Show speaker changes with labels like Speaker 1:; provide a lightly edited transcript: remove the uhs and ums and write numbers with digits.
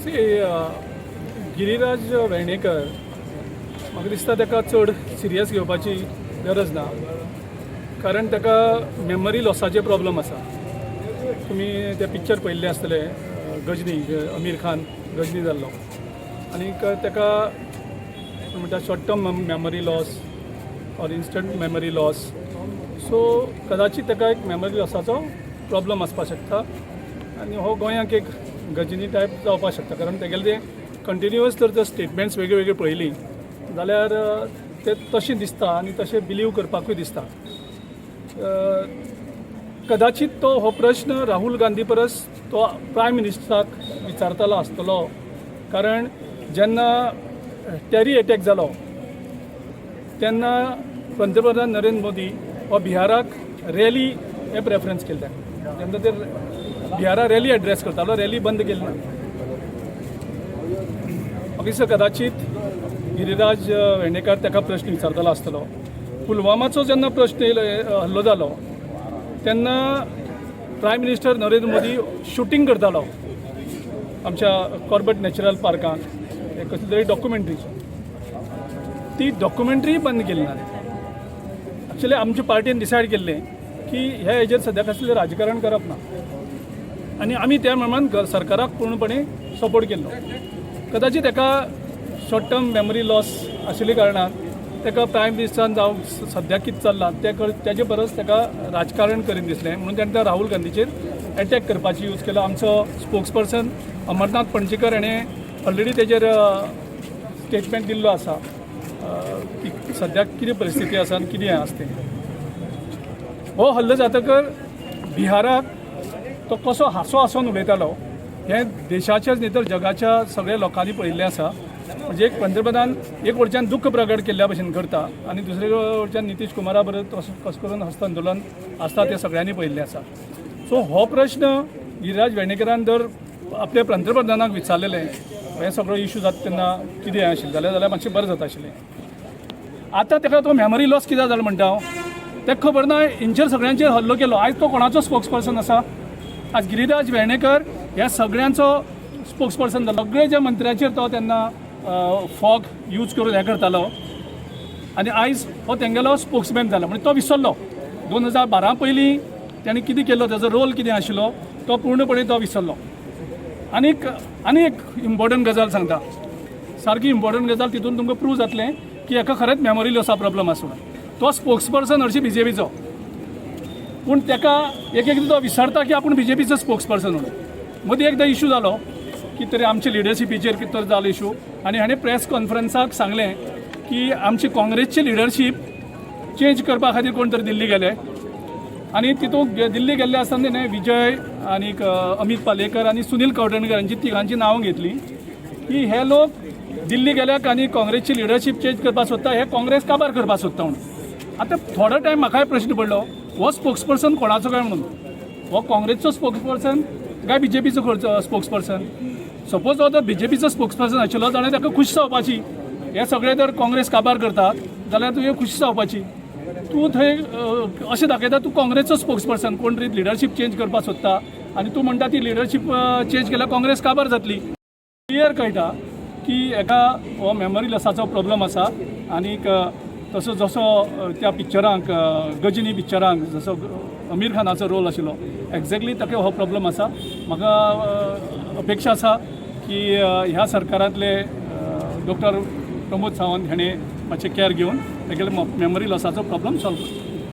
Speaker 1: C, Giriraj Vernekar, म्हाका दिसता ताका चड सिरियस घेवपाची गरज ना, कारण ताका मेमरी लॉसाचे प्रॉब्लम आसा. तुमी ते पिक्चर पळयल्लें आसतलें, गजनी, अमीर खान गजनी जाल्लो. आनीक ताका म्हणटा short term memory loss or instant memory loss. So कदाचित ताका एक मेमरी लॉसाचो प्रॉब्लम आसपाक शकता आनी हो गोंयाक एक गजनी टायप जावपाक शकता, कारण तेगेले ते कंटिन्युअस जर ते स्टेटमेंट्स वेगळे वेगळे पळयली जाल्यार ते तशें दिसता आनी तशें बिलीव करपाकूय दिसता. कदाचित तो हो प्रश्न राहुल गांधी परस तो प्रायम मिनिस्टराक विचारतालो आसतलो, कारण जेन्ना टेरी एटॅक जालो तेन्ना पंतप्रधान नरेंद्र मोदी हो बिहाराक रॅली हें प्रेफरन्स केलें ताणें. तेन्ना ते बिहारा रॅली एड्रेस करतालो, रॅली बंद केली ना. म्हाका दिसता कदाचित गिरिराज वेर्णेकर ताका प्रश्न विचारतालो आसतलो. पुलवामाचो जेन्ना प्रश्न येयलो, हल्लो जालो, तेन्ना prime minister Narendra Modi shooting करतालो आमच्या कॉर्बट नॅचरल पार्कांत एक कसली तरी डॉक्युमेंटरीची. ती डॉक्युमेंटरी बंद केली ना. एक्चुअली आमच्या पार्टीन डिसायड केल्लें की ह्या हेजेर सद्या कसलें राजकारण करप ना आनी आमी त्या प्रमाण सरकाराक पूर्णपणे सपोर्ट केल्लो. कदाचित ताका शॉर्ट टर्म मेमरी लॉस आशिल्ल्या कारणान ताका प्रायम मिनिस्टरान जावं सद्याक कितें चल्लां तें तेजे परस ताका राजकारण करीन दिसलें, म्हणून ताणें त्या राहुल गांधीचेर एटॅक करपाची यूज केलो. आमचो स्पोक्स पर्सन अमरनाथ पणजीकर हाणें ऑलरेडी तेजेर स्टेटमेंट दिल्लो आसा की सद्याक कितें परिस्थिती आसा आनी कितें आसा तें. हो हल्लो जातकर बिहाराक तो कसो हांसो हांसोन उलयतालो हें देशाच्याच न्ही तर जगाच्या सगळ्या लोकांनी पळयल्लें आसा. म्हणजे एक पंतप्रधान एक वटच्यान दुख्ख प्रगट केल्ल्या भशेन करता आनी दुसरे वटच्यान नितीश कुमारा बरोबर तसो कसो करून हस्तांदोलन आसता तें सगळ्यांनी पळयल्लें आसा. सो हो प्रश्न गिरिराज वेर्णेकरान जर आपल्या पंतप्रधानाक विचारलेलें, हें सगळो इशू जाता तेन्ना कितें आशिल्लें जाल्यार मातशें बरें जाता आशिल्लें. आतां ताका तो मेमरी लॉस कित्याक जालो म्हणटा हांव, ताका खबर ना हेंचेर सगळ्यांचेर हल्लो केलो. आयज तो कोणाचो स्पोक्स पर्सन आसा? आज गिरिराज वेर्णेकर ह्या सगळ्यांचो स्पोक्स पर्सन जालो. सगळे ज्या मंत्र्याचेर तो तेन्ना फॉग यूज करून हें करतालो आनी आयज हो तेंगेलो स्पोक्समॅन जाला. म्हणजे तो विसरलो 2012 पयलीं तेणें कितें केल्लो, तेजो रोल कितें आशिल्लो, तो पूर्णपणे तो विसरलो. आनीक आनी एक इम्पॉर्टंट गजाल सांगता, सारकी इम्पॉर्टंट गजाल. तितून तुमकां प्रूव जातलें की हाका खरेंच मेमोरी लॉसा प्रॉब्लम आसा म्हणून. तो स्पोक्स पर्सन हरशीं बीजेपीचो, पूण ताका एक एकदां तो विसरता की आपूण बीजेपीचो स्पोक्स पर्सन म्हणून. मदीं एकदां इशू जालो की तरी आमचे लिडरशिपीचेर कितें तरी जालो इशू आनी हाणें प्रेस कॉन्फरन्साक सांगलें की आमची काँग्रेसची लिडरशीप चेंज करपा खातीर कोण तरी दिल्ली गेले आनी तितूंत दिल्ली गेल्ले आसतना तेणें विजय आनीक अमीत पालेकर आनी सुनील कवठणकर हांची तिगांची नांवां घेतली की हे लोक दिल्ली गेल्याक आनी काँग्रेसची लिडरशीप चेंज करपाक सोदता, हे काँग्रेस काबार करपाक सोदता म्हणून. आतां थोडो टायम म्हाकाय प्रश्न पडलो, हो स्पोक्स पर्सन कोणाचो काय म्हणून. हो काँग्रेसचो स्पोक्स पर्सन काय बीजेपीचो स्पोक्स पर्सन? सपोज हो जर बीजेपीचो स्पोक्स पर्सन आशिल्लो जाल्यार ताका खूश जावपाची. हे सगळे जर काँग्रेस काबार करतात जाल्यार तुवें खुशी जावपाची. तूं थंय अशें दाखयता तूं काँग्रेसचो स्पोक्स पर्सन, कोण तरी लिडरशीप चेंज करपाक सोदता आनी तूं म्हणटा ती लिडरशीप चेंज केल्यार काँग्रेस काबार जातली. क्लियर कळटा की हेका हो मेमरी लॉसाचो प्रॉब्लम आसा. आनीक तसो जसो त्या पिक्चरांक, गजनी पिक्चरांक जसो अमीर खानाचो रोल आशिल्लो, एग्जॅक्टली ताका हो प्रॉब्लम आसा. म्हाका अपेक्षा आसा की ह्या सरकारांतले डॉक्टर प्रमोद सावंत हाणें मातशें कॅर घेवन तेगेले मेमरी लॉसाचो प्रॉब्लम सॉल्व करचो.